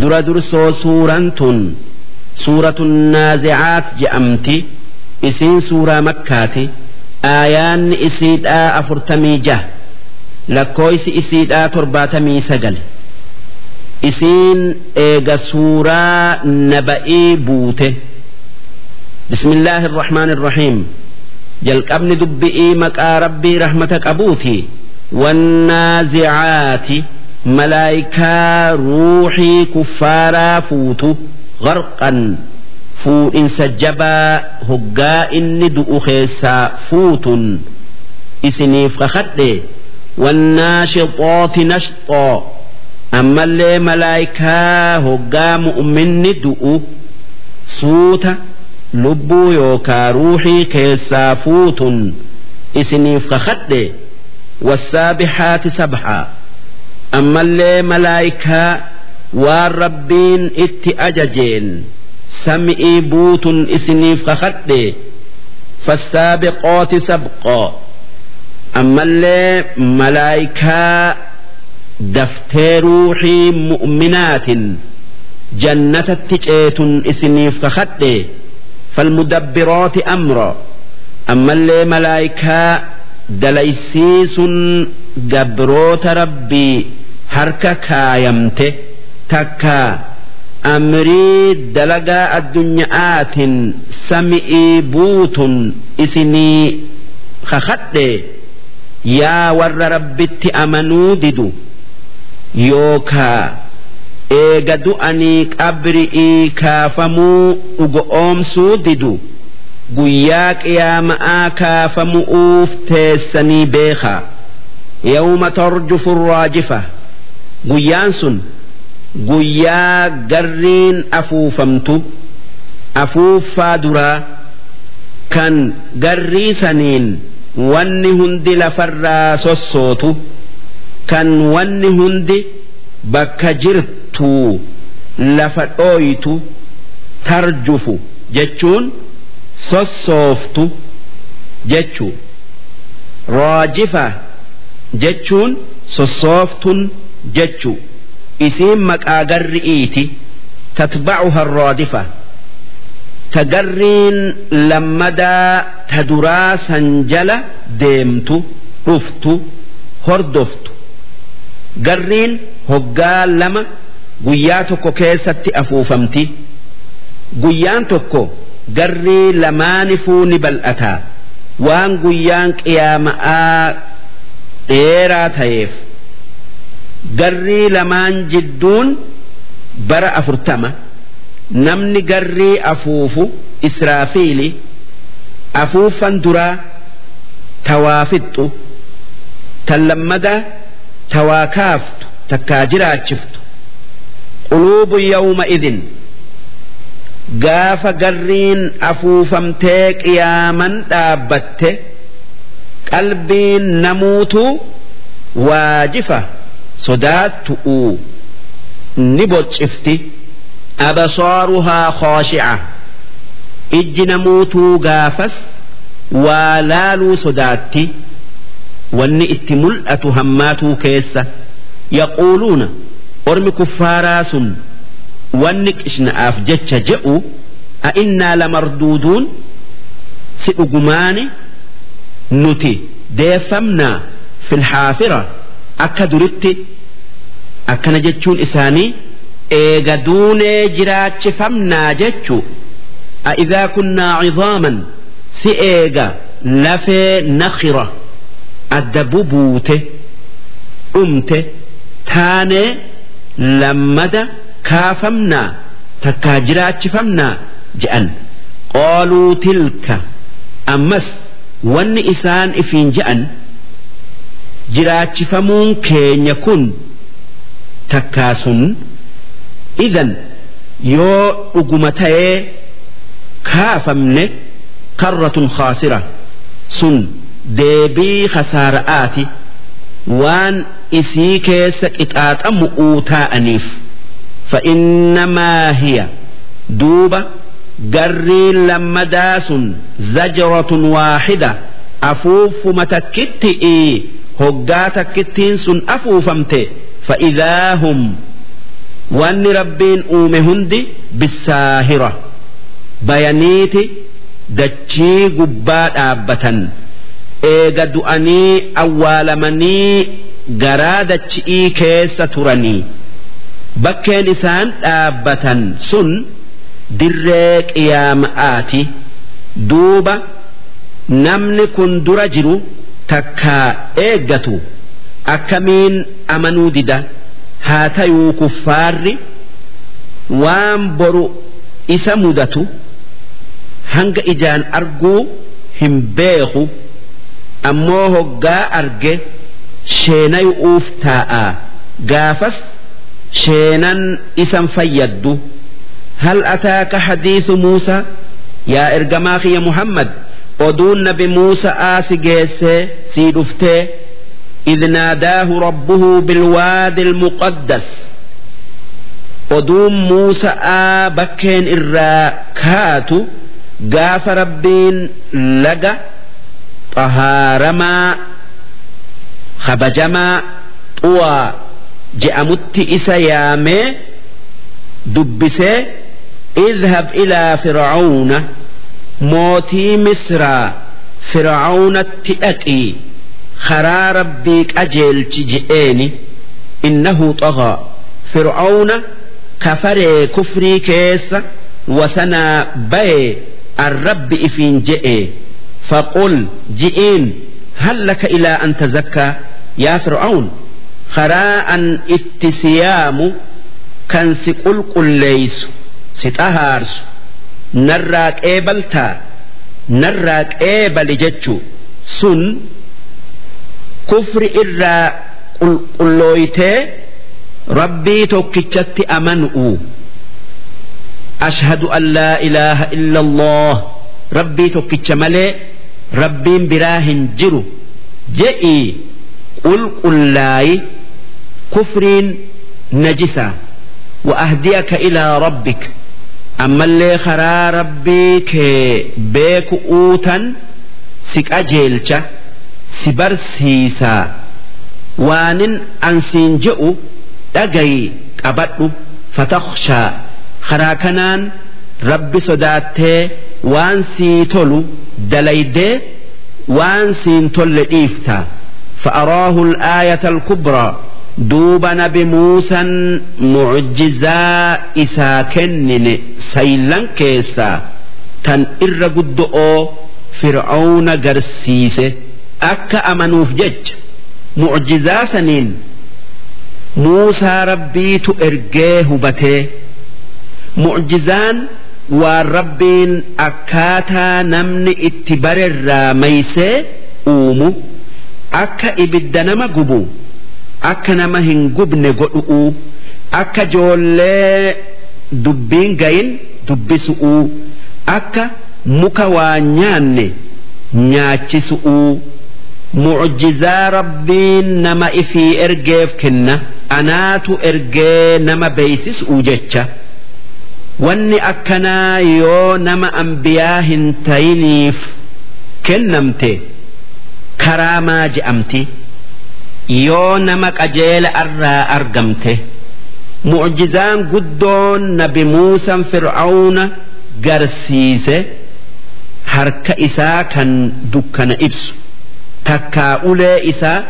Dura dursoo suuraan tun suuratu naazicaat je'amti. Isiin suuraa Makkaati. Aayaanni isiidhaa 46, lakkooysi isiidhaa 79. Isiin eega suuraa Naba'ii buute. Bismillaahi irrahmaani irrahiim. Jalqabni dubbi'ii maqaa Rabbii rahmata qabuuti. Wannaazicaati, malaayikaa ruuxii kuffaaraa fuutu, gharqan, fuudhinsa jabaa hoggaa inni du'u keessaa fuutun isiniif kakadhe. Wannaashixooti nashxoo, ammallee malaayikaa hoggaa mu'minni du'u suuta lubbuu yookaa ruuxii keessaa fuutun isiniif kakadhe. Wassaabihaati sabhaa, ammallee malaayikaa waan Rabbiin itti ajajeen sami'ii buutun isiniif kakadhe. Fassaabiqooti sabqoo, ammallee malaayikaa daftee ruuxii mu'minaatin jannatatti ceetun isiniif kakadhe. Falmudabbiraati amra, ammallee malaayikaa dalaysiisun gabroota Rabbii harka kaayamte takka amrii dalagaa addunya'aatin sami'ii buutun isinii kakadhe. Yaa warra Rabbitti amanuu didu yookaa eega du'anii qabri'ii kaafamuu dhugo'oomsuu didu, guyyaa qiyaama'aa kaafamu'uuf teessanii beekaa. Yawma tarjufu raajifa, guyyaan sun guyyaa garriin afuufamtu, afuuffaa duraa kan garrii saniin wanni hundi lafarraa sossootu, kan wanni hundi bakka jirtuu lafa dhooytu. Tarjufu jechuun sossooftu jechuu, raajifa jechuun sossooftun jechuu. Isiin maqaa garri'iiti. Tatba'uha raadifa, ta garriin lammadaa ta duraa san jala deemtu, dhuftu, hordoftu. Garriin hoggaa lama guyyaa tokko keessatti afuufamti. Guyyaan tokko garrii lamaanifuu ni bal'ataa. Waan guyyaan qiyaama'aa dheeraa ta'eef, garrii lamaan jidduun bara 40. Namni garrii afuufu Israafiili. Afuuffan duraa tawaa fixxu, tan lammadaa tawaa kaaftu takkaa jiraachiftu. Quluubu yawma idin, gaafa garriin afuufamtee qiyaaman dhaabbatte, qalbiin namuutu waajifa, sodaattu'u ni boccifti. Absaaruhaa khaashi'a, ijji namuutuu gaafas waa laaluu sodaatti, wanni itti mul'atu hammaatuu keessa. Yaquuluuna, ormi kuffaaraa sun wanni qishna'aaf jecha je'u, a innaa lamarduuduun, si dhugumaani nuti deeffamnaa, fil haafira, akka duritti? Akkana jechuun isaanii eega duunee jiraachifamnaa jechu. A idhaa kunnaa cidaaman, si eega lafee nakhira adda bubuute dhumte taanee lammada kaafamnaa takkaa jiraachifamnaa je'an? Qaaluu tilka, ammas wanni isaan ifiin je'an, jiraachifamuun keenya kun takkaa sun, idan, yoo dhuguma ta'ee kaafamne, karratun khaasira, sun deebii khasaara'aati, waan isii keessa qixaaxamu'uu taa'aniif. فإنما هي, duuba garriin lammadaa sun, zajratun waaxida, afuufuma takkitti'i. Hoggaa takkittiin sun afuufamte, فإذا هم Wanni Rabbiin uume hundi bisaahira bayaniiti dachii gubbaa dhaabbatan. Eega du'anii awwaalamanii garaa dachi'ii keessa turanii, bakkeen isaan dhaabbatan sun dirree qiyaama'aati. Duuba namni kun dura jiru takkaa eeggatu akkamiin amanuu dida? Haa tayuu, kuffaarri waan boru isa mudatu hanga ijaan arguu hin beeku, ammoo hoggaa arge sheenayu'uuf taa'a. Gaafas sheenan isan fayyaddu. هل أتاك حديث موسى؟ Yaa ergamaa kiyya Muhammad, oduun nabi Muusa'aa si geessee sii dhuftee? إذ ناداه ربه بالوادي المقدس. Oduun Muusa'aa bakkeen irraa kaatu gaafa Rabbiin laga xahaaramaa kabajamaa Xuwaa je'amutti isa yaamee dubbisee, اذهب إلى فرعون, mootii Misraa Fircaunatti dhaqii karaa Rabbii qajeelchi je'eeni. إنه طغى, Fircauna kafaree kufrii keessa wasanaa baye arrabbi ifiin je'e. فقل, ji'iin, هل لك إلى أن تزكى؟ Yaa Fircaun, karaa an itti siyaamu kan si qulqulleeysu, si xahaarsu, narraa qeebaltaa? Narraa qeebali jechu sun kufri irraa qulqullooytee Rabbii tokkichatti amanu'u. أشهد أن لا إله إلا الله, Rabbii tokkicha malee Rabbiin biraa hin jiru je'ii qulqullaayi, kufriin najisa. وأهديك إلى ربك, ammallee karaa Rabbii kee beeku'uutan si qajeelcha, si barsiisaa. Waanin ansiin je'u dhagayi, qabadhu. فتخشى, karaa kanaan Rabbi sodaattee waan sii tolu dalaydee waan siin tolle dhiifta. فأراه الآية الكبرى. Duuba nabi Muusan mucjizaa isaa kennine saylan keessaa tan irra guddo'oo Fir'auna garsiise akka amanuuf jecha. Mucjizaa saniin Muusaa Rabbiitu ergee hubatee. Mucjizaan waan Rabbiin akkaataa namni itti barerraa maysee uumu, akka ibidda nama gubu akka nama hin gubne godhu'u, akka joollee dubbiin gayin dubbisu'u, akka muka waa nyaanne nyaachisu'u. Mucjizaa Rabbiin nama ifii ergeef kenna, anaatu ergee nama beeysisu'u jecha. Wanni akkanaa yoo nama ambiyaa hin tayiniif kennamte karaamaa je'amti. Yoo nama qajeela irraa argamte, mucjizaan guddoon nabi Muusan Fir'auna garsiise harka isaa kan dukkana ibsu, takkaa ulee isaa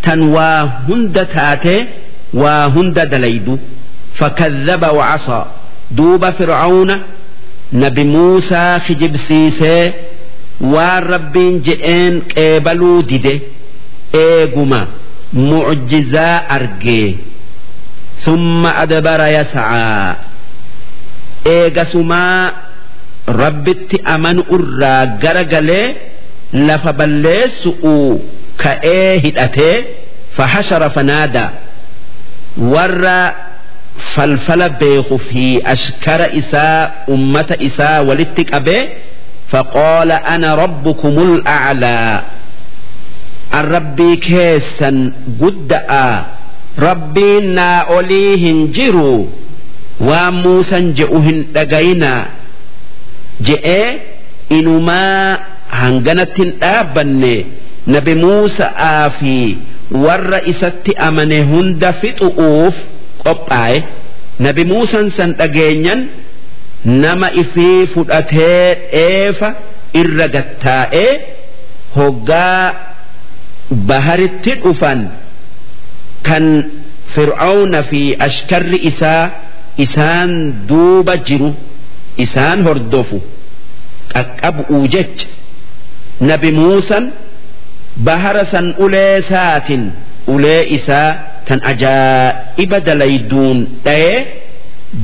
tan waa hunda taatee waa hunda dalaydu. فكذب وعصى. Duuba Fir'auna nabi Muusaa kijibsiisee waan Rabbiin je'een qeebaluu dide eeguma mucjizaa argee. ثم أدبر يسعى, eegasumaa Rabbitti amanu irraa garagalee lafa balleessu'u ka'ee hidhatee. فحشر فنادى, warra falfala beeku fi ashkara isaa, ummata isaa walitti qabee. فقال أنا ربكم الأعلى, الربي keessan gudda'a, Rabbiin naa olii hin jiru, waan Muusan je'u hin dhagayinaa je'ee. Inumaa hanganatti hin dhaabbanne, nabi Muusa'aa fi warra isatti amane hunda fixu'uuf qophaa'e. Nabi Muusan san dhageenyan nama ifii fudhatee dheefa irra gattaa'ee hoggaa baharitti dhufan kan Fir'aawna fi ashkarri isaa isaan duuba jiru isaan hordofu qaqqabu'uu jecha Nabi Muusan bahara san ulee saatin ulee isaa tan ajaa'iba dalayduun dha'ee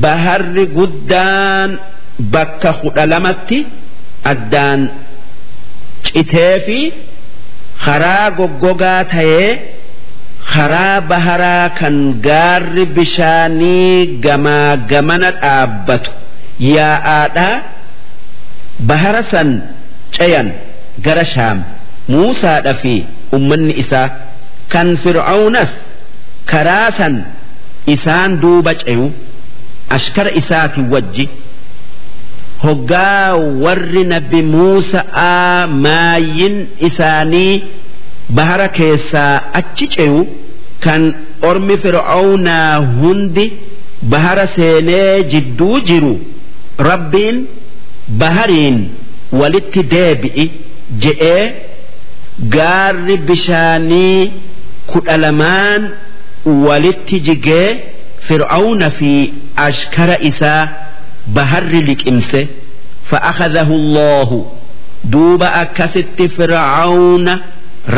baharri guddaan bakka 12tti addaan citee fi karaa goggogaa ta'ee karaa baharaa kan gaarri bishaanii gamaa gamana dhaabbatu yaa'aadhaa bahara san ceyan gara Shaam Muusaadha fi ummanni isaa kan Fir'aawnas karaa san isaan duuba ceyu ashkara isaati wajji hoggaa warri Nabi Muusaa maayin isaanii bahara keessaa achi ceyu kan ormi Fir'aawnaa hundi bahara seenee jidduu jiru Rabbiin bahariin walitti deebi'i je'ee gaarri bishaanii 12 walitti jigee Fir'aawna fi ashkara isaa baharri liqimse. Fa'akhadhahu Allahu duuba akkasitti Fir'aawna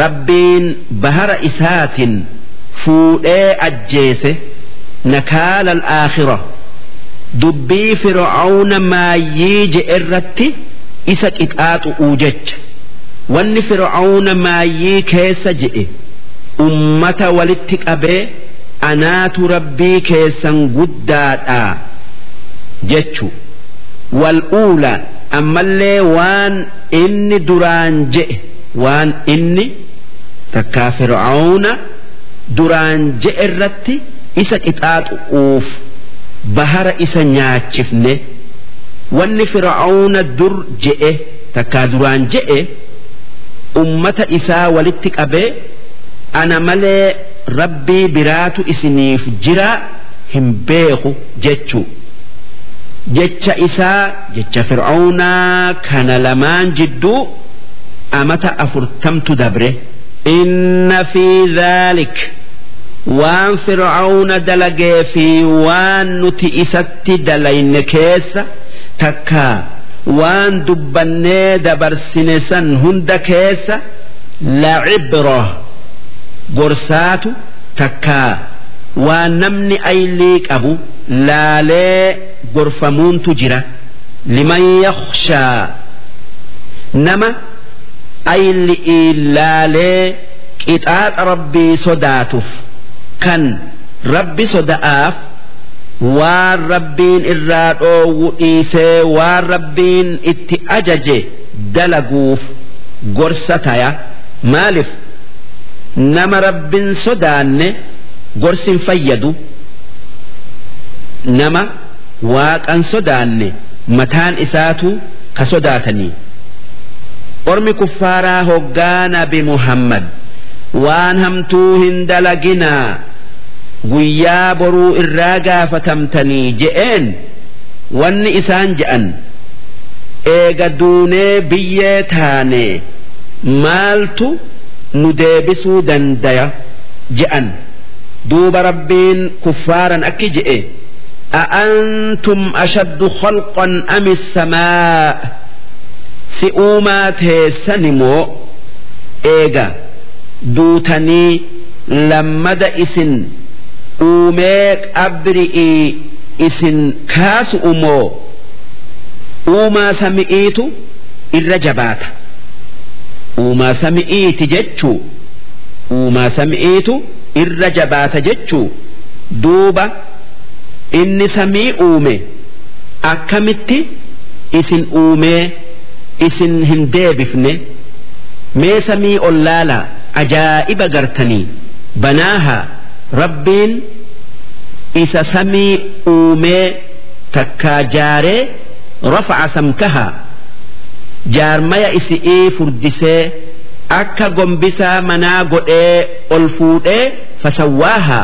Rabbiin bahara isaatin fuudhee ajjeese. Nakaala al-aakhira dubbii Fir'aawna maayyii je'e irratti isa qixaaxu'uu jecha. Wanni Fir'aawna maayyii keessa je'e ummata walitti qabee anaatu Rabbii keessan guddaadha jechu. Wal uula ammallee waan inni duraan je'e waan inni takkaa Fir'aawna duraan je'e irratti isa qixaaxu'uuf bahara isa nyaachifne. Wanni Fir'aawna dur je'e takkaa duraan je'e ummata isaa walitti qabee ana malee Rabbii biraatu isiniif jira hin beeku jechu. Jecha isaa jecha Fir'aawnaa kana lamaan jidduu amata 40tu dabre. Inna fi dhaalik waan Fir'aawna dalagee fi waan nuti isatti dalayne keessa takkaa waan dubbannee dabarsine san hunda keessa la'ibra gorsaatu takkaa waan namni aylii qabu laalee gorfamuuntu jira. Liman yakhshaa nama aylii laalee qixaaxa Rabbii sodaatuuf kan Rabbi soda'aaf waan Rabbiin irraa dhoowwu dhiisee waan Rabbiin itti ajaje dalaguuf gorsa taya. Maaliif nama Rabbiin sodaanne gorsi hin fayyadu. Nama waaqan sodaanne mataan isaatu ka sodaatanii. Ormi kuffaaraa hoggaa Nabi Muhammad waan hamtuu hin dalaginaa guyyaa boruu irraa gaafatamtanii je'een wanni isaan je'an eega duunee biyyee taane maaltu nu deebisuu dandaya je'an. Duuba Rabbiin kuffaaran akki je'e a'antum ashaddu khalqan am as-samaa si uumaa teessani moo eega duutanii lammada isin uumee qabri'ii isin kaasu'u moo uumaa sami'iitu irra jabaata. Uumaa sami'iiti jechuu uumaa sami'iitu irra jabaata jechuu. Duuba inni samii uume akkamitti isin uumee isin hin deebifne? Mee samii ollaalaa ajaa'iba gartanii banaaha Rabbiin isa samii uumee takkaa jaaree rafa'a samkaha jaarmaya isi'ii furdisee akka gombisaa manaa godhee ol fuudhee fasawwaaha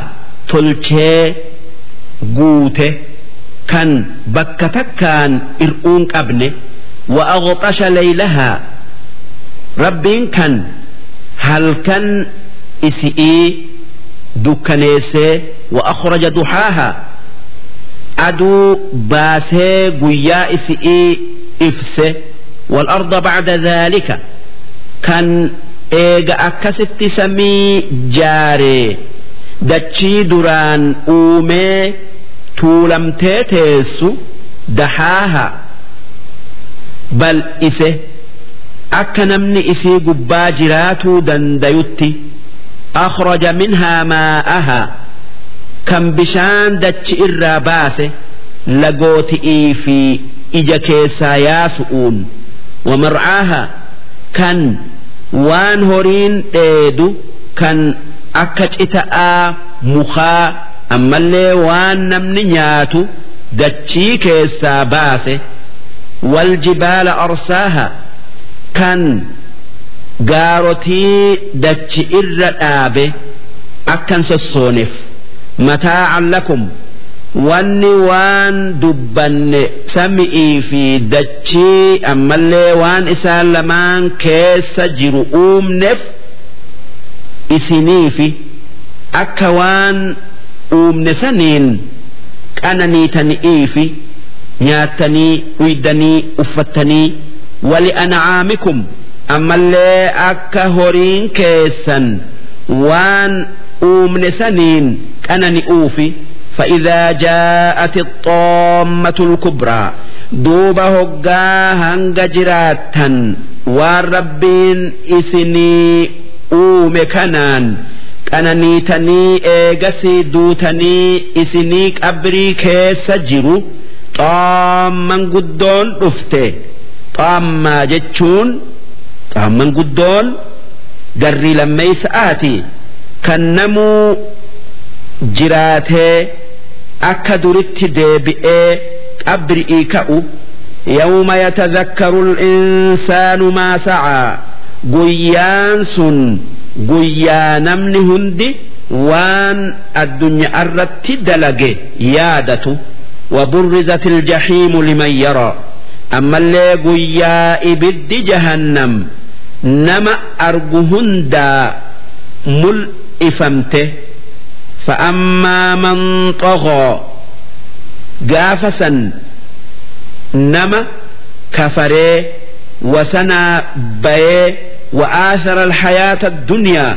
tolchee Guute kan bakka takkaan ir'uun qabne. Wa aghxasha laylahaa, Rabbiin kan halkan isi'ii dukkaneessee. Wa akhraja duhaahaa, aduu baasee guyyaa isi'ii ifse. Wal arda ba'da dhaalika, kan eega akkasitti samii jaaree dachii duraan uumee tuulamtee teessu dahaaha bal'ise, akka namni isii gubbaa jiraatuu dandayutti. Akhraja minhaa maa'ahaa, kan bishaan dachi irraa baase lagooti'ii fi ija keessaa yaasu'uun. Wa mar'aaha, kan waan horiin dheedu kan akka cita'aa mukaa, ammallee waan namni nyaatu dachii keessaa baase. Waljibaala arsaaha, kan gaarotii dachi irra dhaabe akkan sossooneef. Mataa'an lakum, wanni waan dubbanne sami'ii fi dachii ammallee waan isaan lamaan keessa jiru uumneef isiniifi, akka waan uumne saniin qananiitani'iifi, nyaattanii, dhuydanii, uffattanii. Wali an'aamikum, ammallee akka horiin keessan waan uumne saniin qanani'uufi. فإذا جاءت الطامة الكبرى، duuba hoggaa hanga jiraattan waan Rabbiin isinii uume kanaan qananiitanii eegasii duutanii isinii qabrii keessa jiru xaamman guddoon dhufte. Xaammaa jechuun xaamman guddoon garrii lammeeysa'aati, kan namuu jiraatee akka duritti deebi'ee qabri'ii ka'u. Yawma yatadhakkaru al-insaanu maa sa'aa, guyyaan sun guyyaa namni hundi waan addunyaa irratti dalage yaadatu. وبرزت الجحيم لمن يرى، ammallee guyyaa ibiddi jahannam nama argu hundaa mul'ifamte. فأما من طغى، gaafa san nama kafaree wasanaa bayee, وآثر الحياة الدنيا،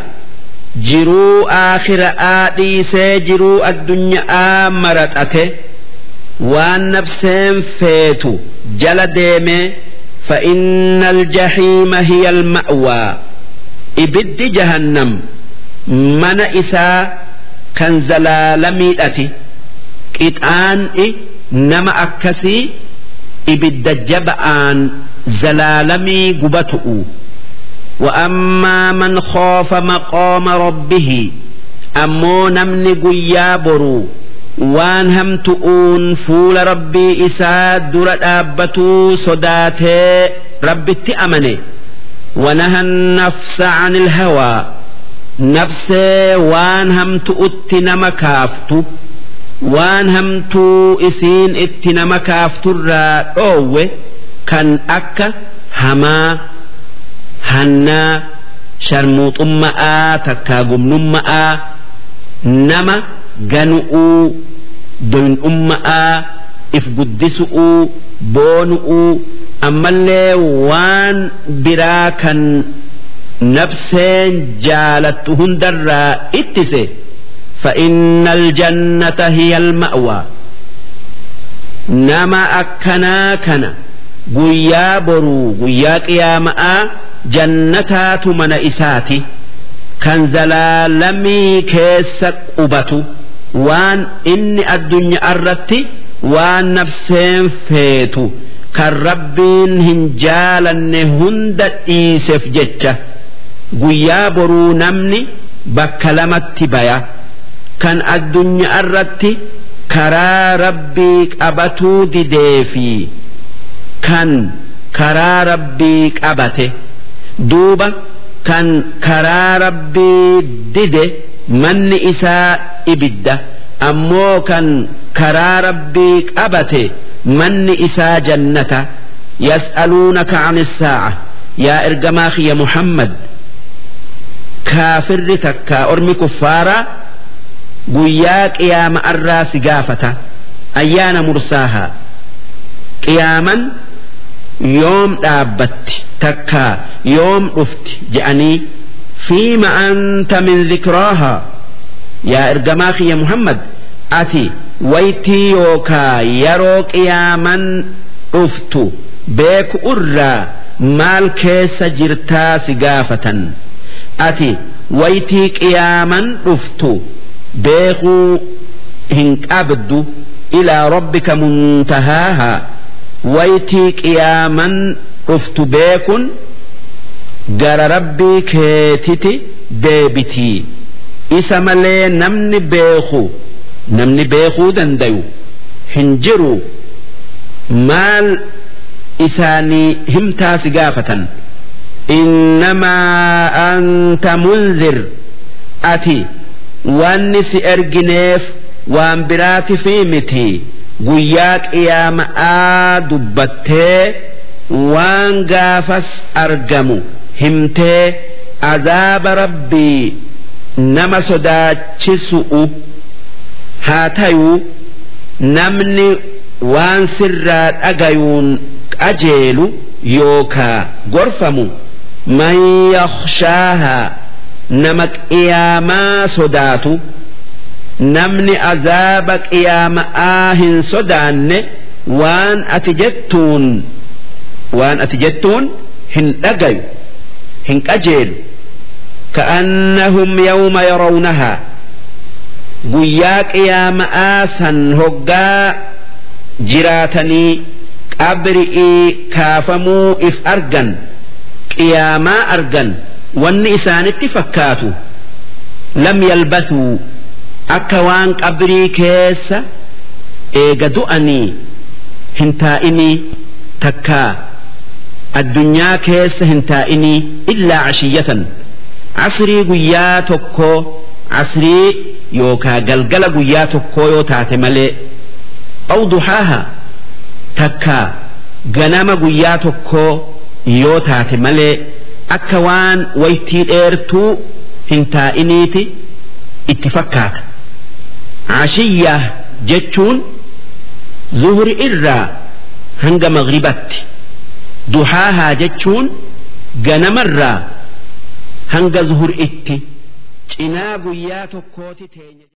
jiruu aakhiraa dhiisee jiruu addunyaa maraxate, waan nafseen feetu jala deeme, فإن الجحيم هي المأوى، ibiddi jahannam mana isaa kan zalaalamiidhati. Qixaan'i nama akkasii ibidda jaba'aan zalaalamii gubatu'u. وأما من خاف مقام ربه، ammoo namni guyyaa boruu waan hamtu'uun fuula Rabbii isaa dura dhaabbatuu sodaatee Rabbitti amane, ونهى النفس عن الهوى، nafsee waan hamtu'utti nama kaaftu, waan hamtuu isiin itti nama kaafturraa dhoowwe, kan akka hamaa, hannaa, sharmuuxumma'aa, takkaa gumnumma'aa, nama ganu'uu, doynumma'aa, if guddisu'uu, boonu'uu, ammallee waan biraa kan nafseen jaalattu hundarraa ittise, فإن الجنة هي المأوى، nama akkanaa kana guyyaa boruu, guyyaa qiyaama'aa, jannataatu mana isaati kan zalaalamii keessa qubatu, waan inni addunyaa irratti waan nafseen feetu kan Rabbiin hin jaalanne hunda dhiiseef jecha. Guyyaa boruu namni bakka lamatti baya: kan addunyaa irratti karaa Rabbii qabatuu didee fi kan karaa Rabbii qabate. Duuba kan karaa Rabbii dide manni isaa ibidda. Ammoo kan karaa Rabbii qabate manni isaa jannata. Yas'aluunaka 'ani as-saa'a, yaa ergamaa kiyya Muhammad, kaafirri takka ormi kuffaaraa guyyaa qiyaama arraa si gaafata. Ayyaana mursaahaa, qiyaaman yoom dhaabbatti takka yoom dhufti je'anii. Fiima anta min dhikraahaa, yaa ergamaa kiyya Muhammad, ati waytii yookaa yeroo qiyaaman dhuftu beeku irraa maal keessa jirtaa si gaafatan. Ati waytii qiyaaman dhuftu beekuu hin qabdu. Ilaa rabbika muntahaahaa, waytii qiyaaman dhuftu beekun gara Rabbii keetiti deebitii, isa malee namni beeku, namni beekuu dandayu hin jiru. Maal isaanii himtaa si gaafatan. Innamaa anta munzir, ati wanni si ergineef waan biraatifi miti, guyyaa qiyaama'aa dubbattee waan gaafas argamu himtee azaaba Rabbii nama sodaachisu'u haa tayuu, namni waan sirraa dhagayuun qajeelu yookaa gorfamu. Man yakhshaahaa, nama qiyaamaa sodaatu. Namni azaaba qiyaama'aa hin sodaanne waan ati jettuun hin dhagayu, hin qajeelu. Ka'annahum yawma yarawnahaa, guyyaa qiyaama'aa san hoggaa jiraatanii qabri'ii kaafamuu if argan, qiyaamaa argan, wanni isaanitti fakkaatu lam yalbathuu, akka waan qabrii keessa eega du'anii hin taa'inii takkaa addunyaa keessa hin taa'inii, illaa cashiyyatan, asrii guyyaa tokkoo, asrii yookaa galgala guyyaa tokkoo yoo taate malee, aw duhaaha, takkaa ganama guyyaa tokkoo yoo taate malee, akka waan waytii dheertuu hin taa'iniiti itti fakkaata. Cashiyyaa jechuun zuhri irraa hanga maghribatti, duhaahaa jechuun ganamarraa hanga zuhuritti cinaa guyyaa tokkooti teenya.